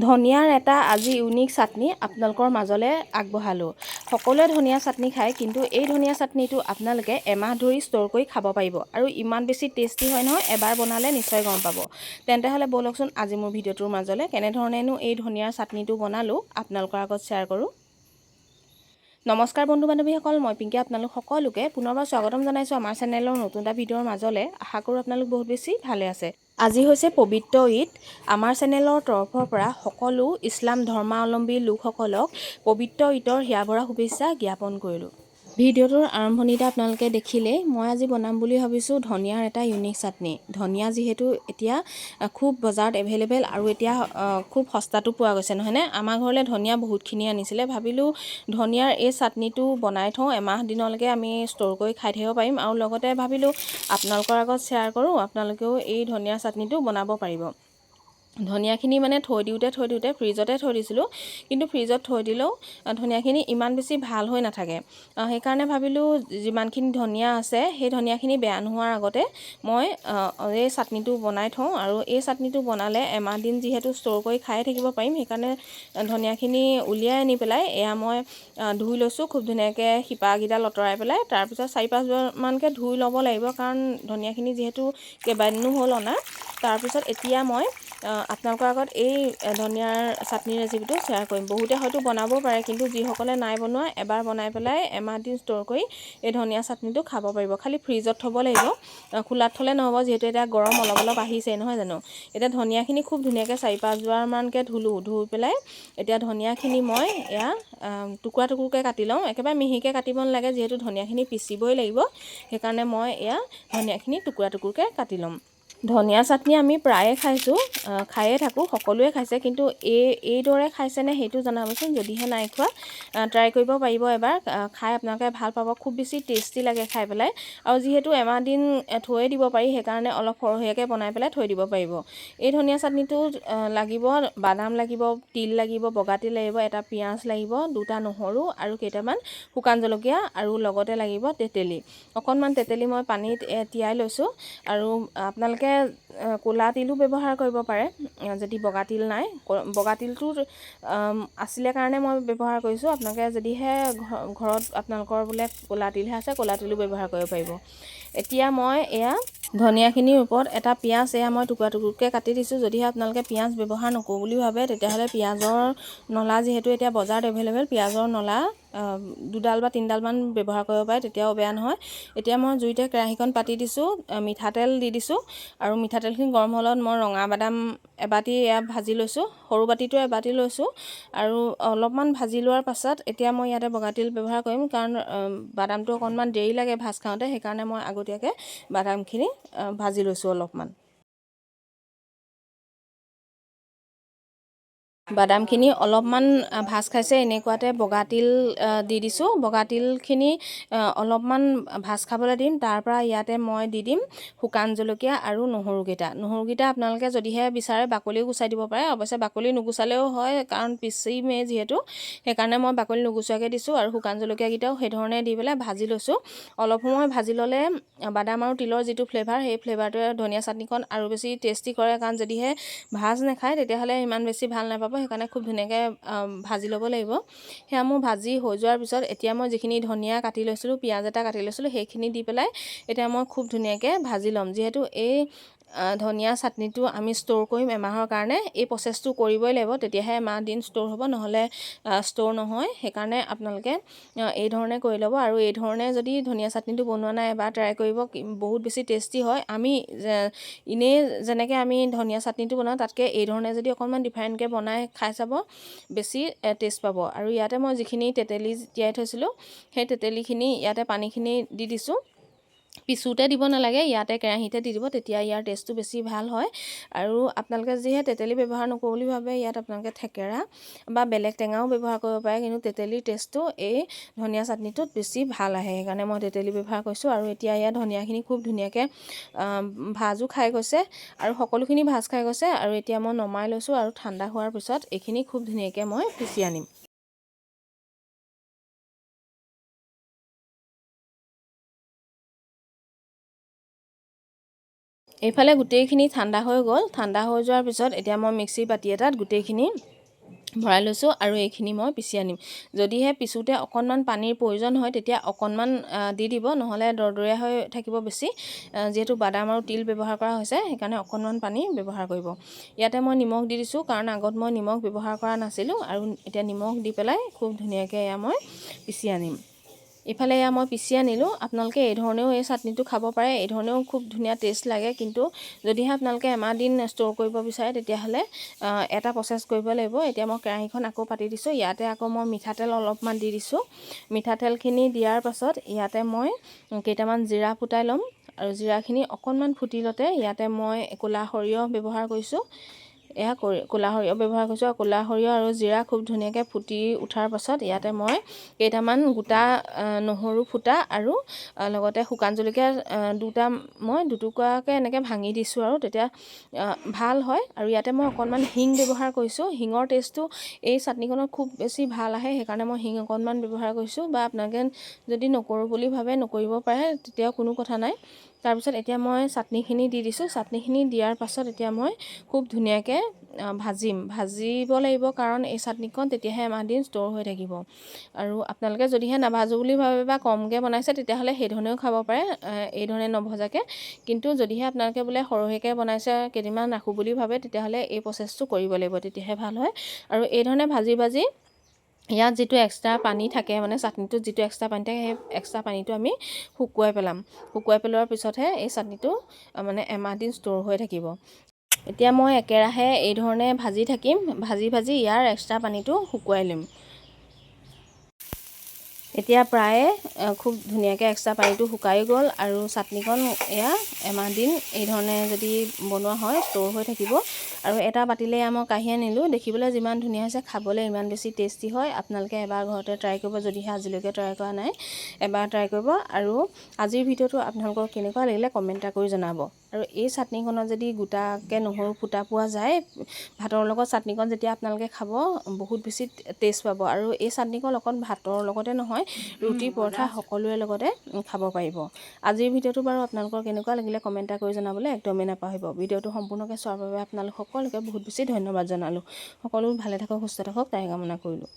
ধনিয়াৰ এটা আজি ইউনিক চাটনি আপোনালোকৰ মাজলৈ আগবঢ়ালোঁ। সকলোৱে ধনিয়া চাটনি খায়, কিন্তু এই ধনিয়া চাটনিটো আপোনালোকে এমাহ ধৰি ষ্ট'ৰ কৰি খাব পাৰিব আৰু ইমান বেছি টেষ্টি হয় নহয়, এবাৰ বনালে নিশ্চয় গম পাব। তেন্তে হ'লে ব'লকচোন, আজি মোৰ ভিডিঅ'টোৰ মাজলৈ কেনেধৰণেনো এই ধনিয়াৰ চাটনিটো বনালোঁ আপোনালোকৰ আগত শ্বেয়াৰ কৰোঁ। নমস্কাৰ বন্ধু বান্ধৱীসকল, মই পিংকী আপোনালোক সকলোকে পুনৰবাৰ স্বাগতম জনাইছোঁ আমাৰ চেনেলৰ নতুন এটা ভিডিঅ'ৰ মাজলৈ। আশা কৰোঁ আপোনালোক বহুত বেছি ভালে আছে। আজি হৈছে পবিত্ৰ ঈদ। আমাৰ চেনেলৰ তৰফৰ পৰা সকলো ইছলাম ধৰ্মাৱলম্বী লোকসকলক পবিত্ৰ ঈদৰ হিয়াভৰা শুভেচ্ছা জ্ঞাপন কৰিলোঁ। ভিডিঅ'টোৰ আৰম্ভণিতে আপোনালোকে দেখিলেই, মই আজি বনাম বুলি ভাবিছোঁ ধনিয়াৰ এটা ইউনিক চাটনি। ধনিয়া যিহেতু এতিয়া খুব বজাৰত এভেইলেবল আৰু এতিয়া খুব সস্তাতো পোৱা গৈছে, নহয়নে? আমাৰ ঘৰলৈ ধনিয়া বহুতখিনি আনিছিলে। ভাবিলোঁ ধনিয়াৰ এই চাটনিটো বনাই থওঁ, এমাহ দিনলৈকে আমি ষ্ট'ৰ কৰি খাই থাকিব পাৰিম আৰু লগতে ভাবিলোঁ আপোনালোকৰ আগত শ্বেয়াৰ কৰোঁ, আপোনালোকেও এই ধনিয়াৰ চাটনিটো বনাব পাৰিব। ধনিয়াখিনি মানে থৈ দিওঁতে থৈ দিওঁতে ফ্ৰিজতে থৈ দিছিলোঁ, কিন্তু ফ্ৰিজত থৈ দিলেও ধনিয়াখিনি ইমান বেছি ভাল হৈ নাথাকে। সেইকাৰণে ভাবিলোঁ যিমানখিনি ধনিয়া আছে সেই ধনিয়াখিনি বেয়া নোহোৱাৰ আগতে মই এই চাটনিটো বনাই থওঁ। আৰু এই চাটনিটো বনালে এমাহ দিন যিহেতু ষ্ট'ৰ কৰি খায়ে থাকিব পাৰিম, সেইকাৰণে ধনিয়াখিনি উলিয়াই আনি পেলাই এয়া মই ধুই লৈছোঁ খুব ধুনীয়াকৈ, শিপাকেইডাল আঁতৰাই পেলাই। তাৰপিছত 4-5বাৰমানকৈ ধুই ল'ব লাগিব, কাৰণ ধনিয়াখিনি যিহেতু কেইবাদিনো হ'ল অনা। তাৰপিছত এতিয়া মই আপোনালোকৰ আগত এই ধনিয়াৰ চাটনি ৰেচিপিটো শ্বেয়াৰ কৰিম। বহুতে হয়তো বনাব পাৰে, কিন্তু যিসকলে নাই বনোৱা এবাৰ বনাই পেলাই এমাহ দিন ষ্ট'ৰ কৰি এই ধনিয়া চাটনিটো খাব পাৰিব। খালি ফ্ৰিজত থ'ব লাগিব, খোলাত থ'লে নহ'ব, যিহেতু এতিয়া গৰম অলপ অলপ আহিছে নহয় জানো। এতিয়া ধনিয়াখিনি খুব ধুনীয়াকৈ 4-5বাৰমানকৈ ধুলোঁ, ধুই পেলাই এতিয়া ধনিয়াখিনি মই এয়া টুকুৰা টুকুৰকৈ কাটি লওঁ। একেবাৰে মিহিকৈ কাটিব নালাগে, যিহেতু ধনিয়াখিনি পিচিবই লাগিব, সেইকাৰণে মই এয়া ধনিয়াখিনি টুকুৰা টুকুৰকৈ কাটি ল'ম। ধনিয়া চাটনি আমি প্ৰায়ে খাইছোঁ, খায়ে থাকোঁ, সকলোৱে খাইছে, কিন্তু এইদৰে খাইছেনে সেইটো জনাবচোন। যদিহে নাই খোৱা, ট্ৰাই কৰিব পাৰিব এবাৰ, খাই আপোনালোকে ভাল পাব। খুব বেছি টেষ্টি লাগে খাই পেলাই। আৰু যিহেতু এমাহ দিন থৈয়ে দিব পাৰি, সেইকাৰণে অলপ সৰহীয়াকৈ বনাই পেলাই থৈ দিব পাৰিব। এই ধনিয়া চাটনিটো লাগিব বাদাম লাগিব, তিল লাগিব, বগা তিল লাগিব, এটা পিঁয়াজ লাগিব, দুটা নহৰু আৰু কেইটামান শুকান জলকীয়া আৰু লগতে লাগিব তেতেলী। অকণমান তেতেলী মই পানীত তিয়াই লৈছোঁ। আৰু আপোনালোকে ক'লা তিলো ব্যৱহাৰ কৰিব পাৰে যদি বগা তিল নাই। বগা তিলটো আছিলে কাৰণে মই ব্যৱহাৰ কৰিছোঁ। আপোনালোকে যদিহে ঘৰত আপোনালোকৰ বোলে ক'লা তিলহে আছে, ক'লা তিলো ব্যৱহাৰ কৰিব পাৰিব। এতিয়া মই এয়া ধনিয়াখিনিৰ ওপৰত এটা পিঁয়াজ এয়া মই টুকুৰা টুকুৰকৈ কাটি দিছোঁ। যদিহে আপোনালোকে পিঁয়াজ ব্যৱহাৰ নকৰোঁ বুলি ভাবে, তেতিয়াহ'লে পিঁয়াজৰ নলা যিহেতু এতিয়া বজাৰত এভেইলেবল, পিঁয়াজৰ নলা দুডাল বা তিনিডালমান ব্যৱহাৰ কৰিব পাৰে, তেতিয়াও বেয়া নহয়। এতিয়া মই জুইতে কেৰাহীখন পাতি দিছোঁ, মিঠাতেল দি দিছোঁ আৰু মিঠাতেলখিনি গৰম হ'লত মই ৰঙা বাদাম এবাতি এয়া ভাজি লৈছোঁ, সৰু বাতিটো এবাতি লৈছোঁ। আৰু অলপমান ভাজি লোৱাৰ পাছত এতিয়া মই ইয়াতে বগা তিল ব্যৱহাৰ কৰিম, কাৰণ বাদামটো অকণমান দেৰি লাগে ভাজ খাওঁতে, সেইকাৰণে মই আগতীয়াকৈ বাদামখিনি ভাজি লৈছোঁ অলপমান। বাদামখিনি অলপমান ভাজ খাইছে এনেকুৱাতে বগা তিল দি দিছোঁ। বগা তিলখিনি অলপমান ভাজ খাবলৈ দিম। তাৰপৰা ইয়াতে মই দি দিম শুকান জলকীয়া আৰু নহৰুকেইটা। নহৰুকেইটা আপোনালোকে যদিহে বিচাৰে বাকলিও গুচাই দিব পাৰে, অৱশ্যে বাকলি নুগুচালেও হয়, কাৰণ পিচিমেই যিহেতু, সেইকাৰণে মই বাকলি নুগুচোৱাকৈ দিছোঁ। আৰু শুকান জলকীয়াকেইটাও সেইধৰণে দি পেলাই ভাজি লৈছোঁ। অলপ সময় ভাজি ল'লে বাদাম আৰু তিলৰ যিটো ফ্লেভাৰ, সেই ফ্লেভাৰটোৱে ধনিয়া চাটনিখন আৰু বেছি টেষ্টি কৰে, কাৰণ যদিহে ভাজ নাখায় তেতিয়াহ'লে ইমান বেছি ভাল নাপাব, সেইকাৰণে খুব ধুনীয়াকৈ ভাজি ল'ব লাগিব। সেয়া মোৰ ভাজি হৈ যোৱাৰ পিছত এতিয়া মই যিখিনি ধনিয়া কাটি লৈছিলোঁ, পিঁয়াজ এটা কাটি লৈছিলোঁ, সেইখিনি দি পেলাই এতিয়া মই খুব ধুনীয়াকৈ ভাজি ল'ম। যিহেতু এই ধনিয়া চাটনিটো আমি ষ্ট'ৰ কৰিম এমাহৰ কাৰণে, এই প্ৰচেছটো কৰিবই লাগিব, তেতিয়াহে এমাহ দিন ষ্ট'ৰ হ'ব, নহ'লে ষ্ট'ৰ নহয়। সেইকাৰণে আপোনালোকে এই ধৰণে কৰি ল'ব। আৰু এই ধৰণে যদি ধনিয়া চাটনিটো বনোৱা নাই, এবাৰ ট্ৰাই কৰিব, বহুত বেছি টেষ্টি হয়। আমি এনেই যেনেকৈ আমি ধনিয়া চাটনিটো বনাওঁ, তাতকৈ এই ধৰণে যদি অকণমান ডিফাৰেণ্টকৈ বনাই খাই চাব, বেছি টেষ্ট পাব। আৰু ইয়াতে মই যিখিনি তেতেলী তিয়াই থৈছিলোঁ, সেই তেতেলীখিনি ইয়াতে পানীখিনি দি দিছোঁ। পিছোঁতে দিব নালাগে, ইয়াতে কেৰাহীতে দি দিব, তেতিয়া ইয়াৰ টেষ্টটো বেছি ভাল হয়। আৰু আপোনালোকে যিহে তেতেলী ব্যৱহাৰ নকৰোঁ বুলি ভাবে, ইয়াত আপোনালোকে থেকেৰা বা বেলেগ টেঙাও ব্যৱহাৰ কৰিব পাৰে, কিন্তু তেতেলীৰ টেষ্টটো এই ধনিয়া চাটনিটোত বেছি ভাল আহে, সেইকাৰণে মই তেতেলী ব্যৱহাৰ কৰিছোঁ। আৰু এতিয়া ইয়াত ধনিয়াখিনি খুব ধুনীয়াকৈ ভাজো খাই গৈছে আৰু সকলোখিনি ভাজ খাই গৈছে। আৰু এতিয়া মই নমাই লৈছোঁ আৰু ঠাণ্ডা হোৱাৰ পিছত এইখিনি খুব ধুনীয়াকৈ মই পিচি আনিম। এইফালে গোটেইখিনি ঠাণ্ডা হৈ গ'ল। ঠাণ্ডা হৈ যোৱাৰ পিছত এতিয়া মই মিক্সিৰ বাতি এটাত গোটেইখিনি ভৰাই লৈছোঁ আৰু এইখিনি মই পিচি আনিম। যদিহে পিছোঁতে অকণমান পানীৰ প্ৰয়োজন হয়, তেতিয়া অকণমান দি দিব, নহ'লে দৰদৰীয়া হৈ থাকিব বেছি। যিহেতু বাদাম আৰু তিল ব্যৱহাৰ কৰা হৈছে, সেইকাৰণে অকণমান পানী ব্যৱহাৰ কৰিব। ইয়াতে মই নিমখ দি দিছোঁ, কাৰণ আগত মই নিমখ ব্যৱহাৰ কৰা নাছিলোঁ। আৰু এতিয়া নিমখ দি পেলাই খুব ধুনীয়াকৈ এয়া মই পিচি আনিম। ইফালে এয়া মই পিচি আনিলোঁ। আপোনালোকে এই ধৰণেও এই চাটনিটো খাব পাৰে, এই ধৰণেও খুব ধুনীয়া টেষ্ট লাগে। কিন্তু যদিহে আপোনালোকে এমাহ দিন ষ্ট'ৰ কৰিব বিচাৰে, তেতিয়াহ'লে এটা প্ৰচেছ কৰিব লাগিব। এতিয়া মই কেৰাহীখন আকৌ পাতি দিছোঁ। ইয়াতে আকৌ মই মিঠাতেল অলপমান দি দিছোঁ। মিঠাতেলখিনি দিয়াৰ পাছত ইয়াতে মই কেইটামান জিৰা ফুটাই ল'ম আৰু জিৰাখিনি অকণমান ফুটিলতে ইয়াতে মই ক'লা সৰিয়হ ব্যৱহাৰ কৰিছোঁ। এয়া ক'লা সৰিয়হ ব্যৱহাৰ কৰিছোঁ আৰু ক'লা সৰিয়হ আৰু জিৰা খুব ধুনীয়াকৈ ফুটি উঠাৰ পাছত ইয়াতে মই কেইটামান গোটা নহৰু ফুটা আৰু লগতে শুকান জলকীয়া দুটা মই দুটুকুৰাকৈ এনেকৈ ভাঙি দিছোঁ আৰু তেতিয়া ভাল হয়। আৰু ইয়াতে মই অকণমান হিং ব্যৱহাৰ কৰিছোঁ। হিঙৰ টেষ্টটো এই চাটনিখনত খুব বেছি ভাল আহে, সেইকাৰণে মই হিং অকণমান ব্যৱহাৰ কৰিছোঁ। বা আপোনালোকে যদি নকৰোঁ বুলি ভাবে, নকৰিব পাৰে, তেতিয়াও কোনো কথা নাই। তাৰপিছত এতিয়া মই চাটনিখিনি দি দিছোঁ। চাটনিখিনি দিয়াৰ পাছত এতিয়া মই খুব ধুনীয়াকৈ ভাজিম। ভাজিব লাগিব, কাৰণ এই চাটনিকণ তেতিয়াহে এমাহ দিন ষ্ট'ৰ হৈ থাকিব। আৰু আপোনালোকে যদিহে নাভাজোঁ বুলি ভাবে বা কমকৈ বনাইছে, তেতিয়াহ'লে সেইধৰণেও খাব পাৰে, এইধৰণে নভজাকৈ। কিন্তু যদিহে আপোনালোকে বোলে সৰহীয়াকৈ বনাইছে, কেইদিনমান ৰাখোঁ বুলি ভাবে, তেতিয়াহ'লে এই প্ৰচেছটো কৰিব লাগিব, তেতিয়াহে ভাল হয়। আৰু এইধৰণে ভাজি ভাজি ইয়াত যিটো এক্সট্ৰা পানী থাকে, মানে চাটনিটোত যিটো এক্সট্ৰা পানী থাকে, সেই এক্সট্ৰা পানীটো আমি শুকুৱাই পেলাম। শুকুৱাই পেলোৱাৰ পিছতহে এই চাটনিটো মানে এমাহ দিন ষ্ট'ৰ হৈ থাকিব। এতিয়া মই একেৰাহে এইধৰণে ভাজি থাকিম। ভাজি ভাজি ইয়াৰ এক্সট্ৰা পানীটো শুকুৱাই ল'ম। এতিয়া প্ৰায়ে খুব ধুনীয়াকৈ এক্সট্ৰা পানীটো শুকাই গ'ল আৰু চাটনিকণ এয়া এমাহ দিন এইধৰণে যদি বনোৱা হয়, ষ্ট'ৰ হৈ থাকিব। আৰু এটা বাতিলৈ এয়া মই কাঢ়ি আনিলোঁ। দেখিবলৈ যিমান ধুনীয়া হৈছে, খাবলৈ ইমান বেছি টেষ্টি হয়। আপোনালোকে এবাৰ ঘৰতে ট্ৰাই কৰিব। যদিহে আজিলৈকে ট্ৰাই কৰা নাই, এবাৰ ট্ৰাই কৰিব। আৰু আজিৰ ভিডিঅ'টো আপোনালোকৰ কেনেকুৱা লাগিলে কমেণ্ট এটা কৰি জনাব। আৰু এই চাটনিখনত যদি গোটাকৈ নহৰু ফুটা পোৱা যায়, ভাতৰ লগত চাটনিকণ যেতিয়া আপোনালোকে খাব, বহুত বেছি টেষ্ট পাব। আৰু এই চাটনিকণ অকল ভাতৰ লগতে নহয়, ৰুটি, পৰঠা সকলোৰে লগতে খাব পাৰিব। আজিৰ ভিডিঅ'টো বাৰু আপোনালোকৰ কেনেকুৱা লাগিলে কমেণ্ট এটা কৰি জনাবলৈ একদমেই নাপাহৰিব। ভিডিঅ'টো সম্পূৰ্ণকৈ চোৱাৰ বাবে আপোনালোক সকলোকে বহুত বেছি ধন্যবাদ জনালোঁ। সকলো ভালে থাকক, সুস্থ থাকক, তাৰে কামনা কৰিলোঁ।